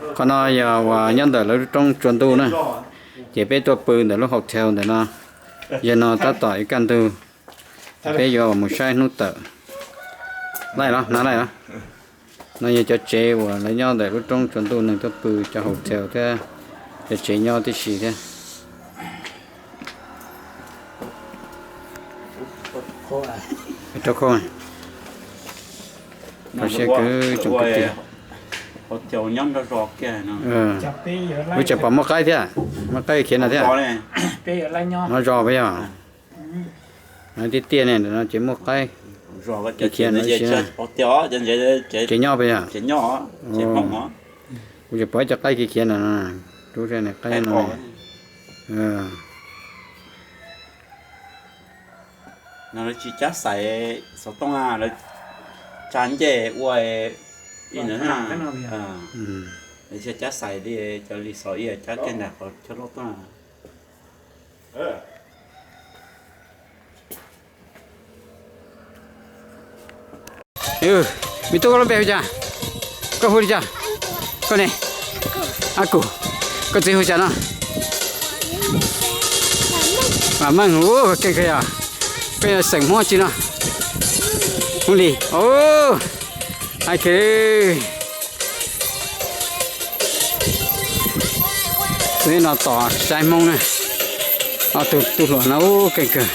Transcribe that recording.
Qhov no yog uas nyob ntawm lawv lub roob tsua ntuj na, ces peb tuaj pw ntawm lub hotel ntawm no. Yog no tab tom ib kaj ntug, peb yuav mus saib hnub tawm. Laij los, na laij los. No yog cov tsev uas lawv nyob ntawm lub roob tsua ntuj, neeg tuaj pw, cov hotel thiab cov tsev nyob tib si thiab. Rau khau, rau siab kawg tsoom kwv tij. Kuv tseem pom muaj qaib thiab, muaj qaib khiav no thiab. No zos puas yog? Tiaj tiaj ne, ntawm no ces muaj qaib khiav no ib si. Ces nyob puas yog? Kuv tseem pom ib co qaib khiav khiav no, rub qaib no. No lawv tsis cab xaiv xov tooj, lawv tsa ncej ua ib ntawd na. Lawv tsis cab xaiv li cov li xov ib cab kiag ntawm qhov chaw loj tuaj. Me tub, koj lub npe hu cas? Koj hu li cas? Koj ne? Ab Kus. Koj txiv hu cas no? Vam Meej. Ua keej kawg yog. Koj yog xeem Hmoob tsi no? Hmoob Lis. Hais kiag. Tus no tos saib Hmoob na. Ob tug tub hluas no ua keej kawg.